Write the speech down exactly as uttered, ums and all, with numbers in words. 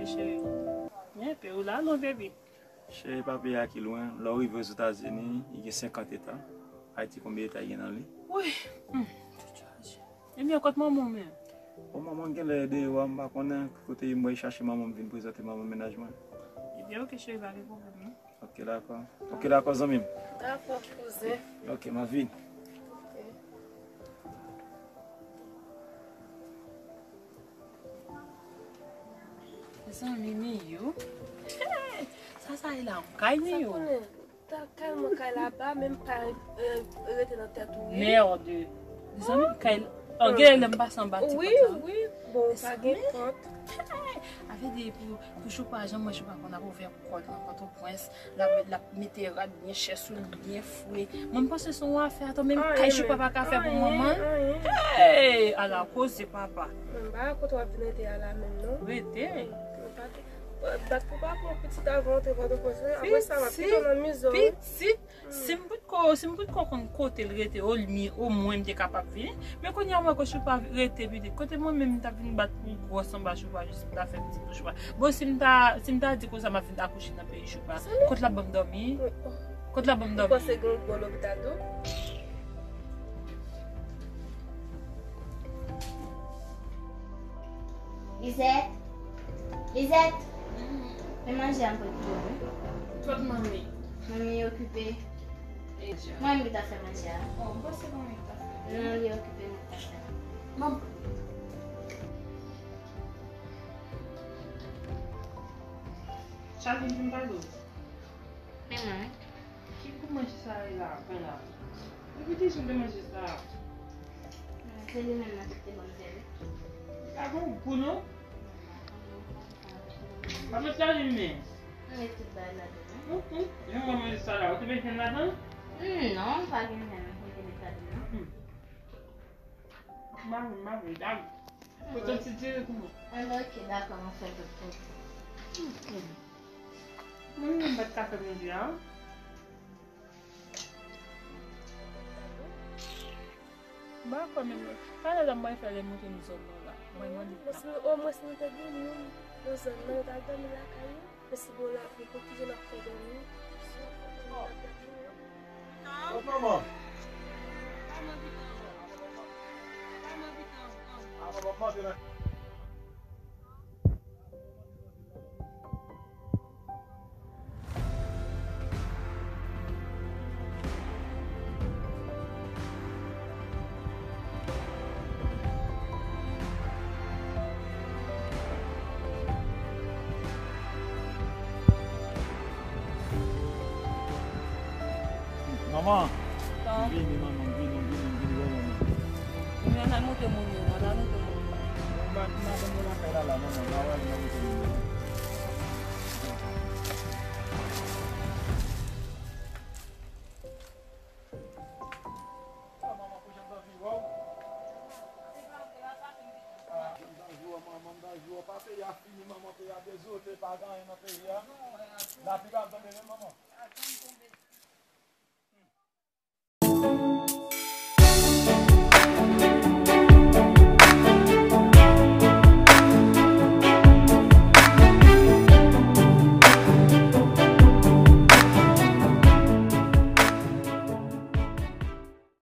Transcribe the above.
Cheri, men pe ou la non, baby. Cheri, pa peyi a ki lwen. Lè w rive Ozetazini, li gen senkant eta. Ayiti, konbyen eta gen nan li? Wi. Hmm. Ebyen, kot manman w menm? Bon, manman m genlè deyò a, m pa konnen ki kote. M wè l chache manman m, vin prezante manman m mennaj mwen. Ebyen, oke, cheri, pa gen pwoblèm non. Oke, dakò. Oke, dakò, zanmi m. Dakò, kouzen. Oke, m ap vini. Oke. Mezanmi, Miyou. Sa, sa e la, yon kay, Miyou. Sa konnen, ta kay mwen, kay laba, menm pa, euh, rete nan tèt ou ye. Merde. Mezanmi, kay, an, gen lè m pase anba ti pòt la. Wi, wi. Bon, pa gen pòt. Avè di pou, pou Choupa, jan mwen Choupa konn ap ouvè kò l nan Pòtoprens, l ap, l ap mete rad byen chè sou li, byen fre. Mwen, m panse se yon afè, atò, menm kay Choupa pa ka fè pou manman l. Hey, ala koze, papa. Mwen pa kote w ap vin rete a la menm, non. Rete. Bat pou pa pran pitit avan antre Pòtoprens, wi. Apre sa, m ap kite w nan mize w, wi. Pitit, si m potko, si m potko konn kote l rete, o, omwen m te kapab vini. Men kounye a, m wè ke Choupa rete pitit. Kote mwen menm, m t ap vin bat pou gwòs anba Choupa, jis pou ta fè pitit pou Choupa. Bon, si m ta, si m ta di konsa, m ap vin akouche nan peyi Choupa. Kot l ap ban m dòmi? Kot l ap ban m dòmi? Ou panse gen yon bon lopital tou? Lizèt! Lizèt! Fè manje a, m pral kite w, wi. Kot manmi? Manmi okipe. Mwen menm ki ta fè manje a. Oh, m panse manmi ki ta fè. Non, li okipe, mwen ki ta fè. Manm. Charline, vin pale w. Men mwen, wi. Ki gou manje sa ye la, pen la? Depi deja m te manje sa. Se li menm nan ki te ban m fè, wi. Li pa gen gou, non. Pa met lajanm, men. M met tout bagay ladan, wi. Jan mwen manje sa la, ou te met jenn ladan? Hmm, non, pa gen jenn, m te met ladan, non. Hmm. M pa vle, m pa vle, dam. Pot yon ti diri pou mwen. Anben, oke, dakò, m ap fè tout pou ou. Hmm. Mwen menm m pa t ka fè manje a. M pa kwè menm. Talè la m pral fè lè moute nou zòn nan la. Mwen mande. Omwen si nou te gen youn nan zòn nan, nou t al dòmi lakay nou. Men si bon lavi, pou kijan n ap fè dòmi? Kot manman? A, manman mande nan. Manman, vini, manman, vini, vini, vini, wè manman. Vini, ann al monte moun yo, ann al monte moun yo. Bon, m pa, m pa konn nan lakay la, la, manman, m pa wè, ann al monte moun yo. Ah, manman, pou jan m t anvi wè w. Ah, m t anvi wè w, manman, m t anvi wè w. Pa peyi a fini, manman, peyi a dezole, pa gen anyen nan peyi a. Lapli pa ap tonbe menm, manman.